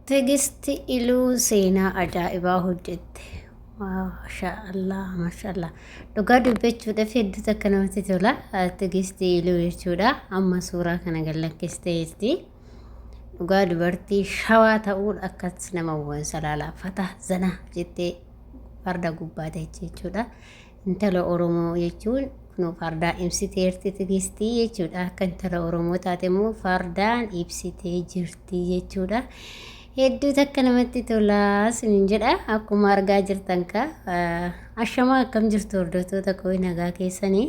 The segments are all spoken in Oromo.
Tigist Iluu seenaa ajaa'ibaa hojjette. Maasha Allah, maasha Allah. Dhugaa dubbachuudhaaf hedduu takka namatti tola. Tigist Iluu jechuudha. Amma suuraa kana gad lakkisteerti. Dhugaa dubartii shawaa ta'uun akkas nama boonsa laala. Fata zana jettee farda gubbaa teechi jechuudha. Intala Oromoo jechuun kunoo fardaan ibsiteerti Tigistii jechuudha. Akka intala Oromoo taate immoo fardaan ibsitee jirti jechuudha. Hedduu takka namatti tola isiniin jedha. Akkuma argaa jirtan ka ashamaa akkam jirtu hordoftoota koo nagaa keessanii.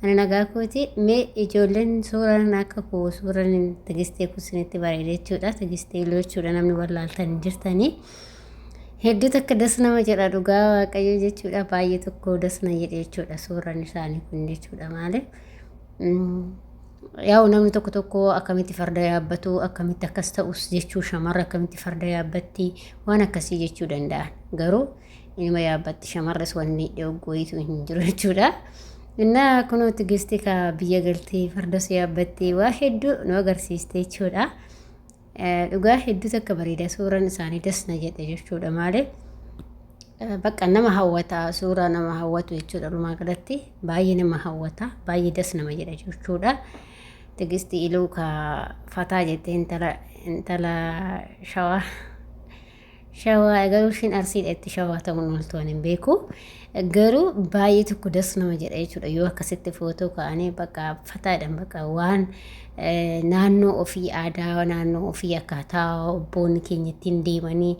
Ani nagaa kooti. Mee ijoolleen suuraan akka koo suuraan Tigistee kun isinitti bareeda jechuudha. Tigistee iluu jechuudha namni wallaaltan hin jirtanii. Hedduu takka das nama jedha dhugaa waaqayyo jechuudha baay'ee tokko das na jedhe jechuudha suuraan isaanii kun jechuudha maaliif yaa'u namni tokko tokko akkamitti farda yaabbatu akkamitti akkas ta'us jechuu shamarra akkamitti farda yaabbatti waan akkasii jechuu danda'an garuu inuma yaabbatti shamarris wanni dhoggooyitu hin jiru jechuudha. Innaa kunoo Tigisti ka biyya galtee fardas yaabbattee waa hedduu nu agarsiiste jechuudha. Dhugaa hedduu takka bareeda suuraan isaanii das na jedhe jechuudha maaliif bakka nama hawwata suuraa nama hawwatu jechuudha walumaa galatti baay'ee nama hawwata baay'ee das nama jedha jechuudha. Tigisti Iluu ka fataa jettee intala intala shawaa Shawaa garuu ishiin arsiidha itti shawaa ta'uun ooltu ani hin beeku. Garuu baay'ee tokko das nama jedha jechuudha yoo akkasitti footoo ka'anii bakka fataadhaan bakka waan naannoo ofii aadaa naannoo ofii akkaataa obboonni keenya ittiin deemanii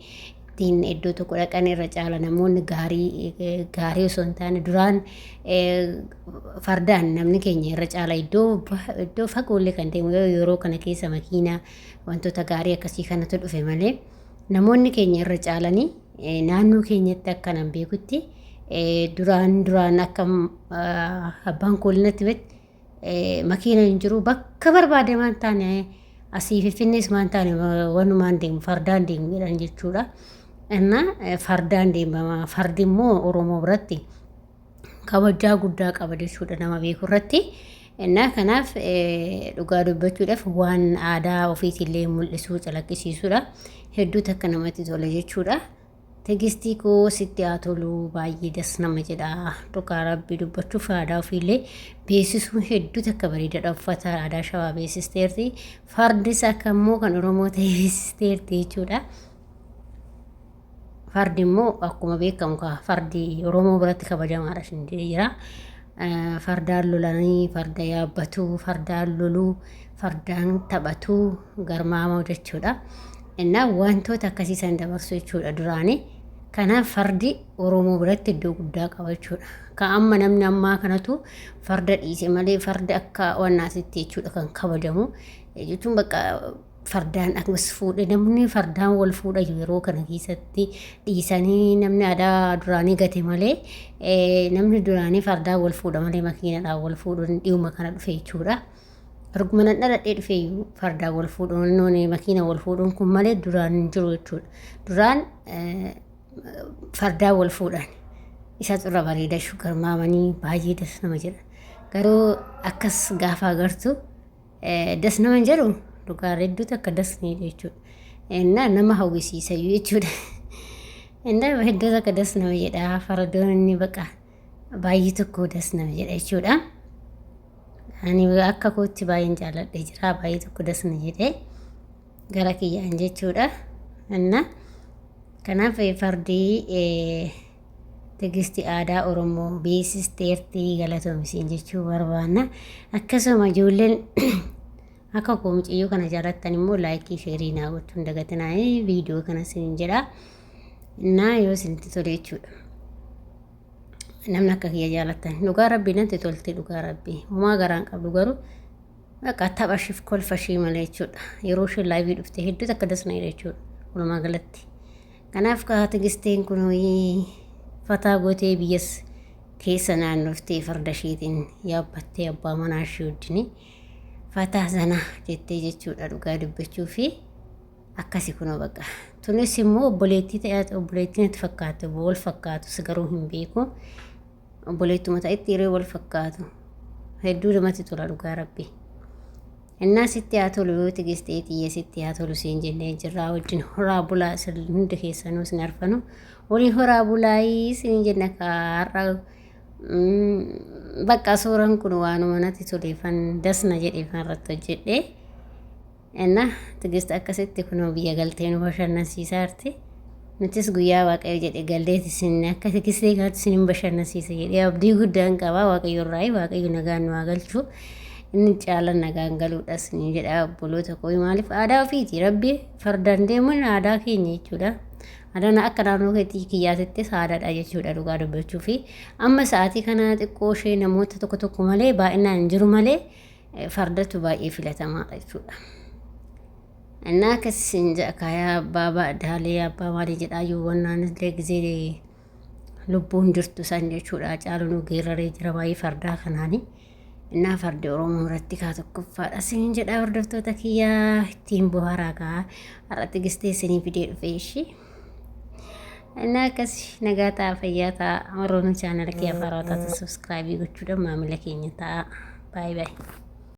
ittiin iddoo tokko dhaqan irra caala namoonni gaarii gaarii osoo hin taane duraan fardaan namni keenya irra caala iddoo iddoo fagoollee kan deemu yeroo kana keessa makiinaa wantoota gaarii akkasii kanatu dhufe malee. Namoonni keenya irra caalanii naannoo keenyatti akka nan beekutti duraan duraan akka abbaan koo natti himetti makiina hin jiru bakka barbaade waan taane asii finfinnees waan taane wanumaan deemu fardaan deemu jedhan jechuudha. Inna fardaan deemama fardi immoo Oromoo biratti kabajaa guddaa qaba jechuudha nama beeku irratti. Innaa kanaaf dhugaa dubbachuudhaaf waan aadaa ofiitillee mul'isuu calaqqisiisudha. Hedduu takka namatti tola jechuudha. Tigistii koo sitti haa tolu baay'ee das nama jedha. Dhugaa rabbii dubbachuuf aadaa ofiillee beeksisuun hedduu takka bareedaadha. Uffata aadaa shawaa beeksisteerti. Fardis akka immoo kan Oromoo ta'e beeksisteerti jechuudha. Fardi immoo akkuma beekamu kaa fardi Oromoo biratti kabajamaadha isin jedhee jira. Fardaan lolanii, farda yaabbatu, fardaan loluu, fardaan taphatu, garmaamuu jechuudha. Innaa wantoota akkasii san dabarsu jechuudha duraanii. Kanaaf fardi Oromoo biratti iddoo guddaa qaba jechuudha. Ka amma namni ammaa kanatu farda dhiise malee farda akka wannaatitti jechuudha kan kabajamu. Jechuun bakka fardaan akkas fuudhe namni fardaan wal fuudha yeroo kana keessatti dhiisanii namni aadaa duraanii gate malee namni duraanii fardaan wal fuudha malee makiinadhaan wal fuudhuun dhiyuma kana dhufe jechuudha. Arguma nan dhaladhee dhufe iyyuu fardaan wal fuudhuun nuuni makiina wal fuudhuun kun malee duraan hin jiru jechuudha. Duraan fardaan wal fuudhan isa xurra bareeda garmaamanii baay'ee das nama jedha. Garuu akkas gaafa agartu Das nama hin jedhu dhugaa hedduu takka das ni jechuudha. Innaa nama hawwisiisayyuu jechuudha. Innaa hedduu takka das nama jedha faradoon inni baqa baay'ee tokko das nama jedha jechuudha. Ani akka kootti baay'een jaalladhee jira baay'ee tokko das na jedhe gara kiyyaan jechuudha. Innaa kanaaf fardi Tigisti aadaa Oromoo beeksisteerti galatoomi siin jechuu barbaanna. Akkasuma ijoolleen akka koo mucayyoo kana jaalattan immoo laayikii sheerii naa gochuu hin dagatinaa viidiyoo kana siin jedha. Innaa yoo isinitti tole jechuudha. Namni akka kiyya jaalattan dhugaa rabbii natti tolte dhugaa rabbii homaa garaan qabdu garuu bakka tapha ishiif kolfa ishii malee jechuudha. Yeroo isheen laayivii dhufte hedduu takka dasna jechuudha walumaa galatti. Kanaaf kaa Tigisteen kun fataa gootee biyyas keessa naannoftee farda isheetiin yaabbattee abbaa manaa ishee wajjin fataa sana jettee jechuudha dhugaa dubbachuu fi akkasi kunoo bakka. Tunis immoo obboleettii ta'e obboleettii natti fakkaate wal fakkaatus garuu hin beeku. Obboleettuma ta'etti yeroo wal fakkaatu hedduu namatti tola dhugaa rabbi. Innaa sitti haa tolu yoo Tigistee tiyya sitti haa tolu siin jennee jirraa wajjin horaa bulaa isin hundi keessanuu isin arfanu waliin horaa bulaayii siin jenna kaarra. Bakka suuraan kun waanuma natti toleefan dasna jedheefan irratti hojjedhe. Inna Tigist akkasitti kunoo biyya galtee nu bashannansiisaa jirti. Nutis guyyaa Waaqayyo jedhe galleeti isin akka Tigistee kanatti isin hin bashannansiisa jedhee abdii guddaan qaba Waaqayyo irraa. Waaqayyo nagaan nu haa galchu. Inni caalaan nagaan galuudhas ni jedha obboloota koo. Maaliif aadaa ofiiti rabbi fardaan deemuun aadaa keenya jechuudha. Aadaan akka naannoo keetti kiyyaatittis aadaadha jechuudha dhugaa dubbachuu fi amma sa'aatii kana xiqqoo ishee namoota tokko tokko malee baay'inaan hin jiru malee fardatu baay'ee filatamaadha jechuudha. Innaa akkas isin jedha kaayaa abbaa daalee abbaa maalii jedhaa iyyuu wannaan illee gizee lubbuun jirtu san jechuudha. Caaluun nu geeraree jira baay'ee fardaa kanaani. Innaa fardi Oromoo irratti kaa tokkoffaadha isin jedha hordoftoota kiyyaa ittiin bohaaraa kaa har'a Tigistee isinii fidee dhufe ishii. Innaa akkas nagaa ta'a fayyaa ta'a warroonni chaanala kiyya faaraa taatan subscribe gochuudhaan maamila keenya ta'a. Baay'ee baay'ee.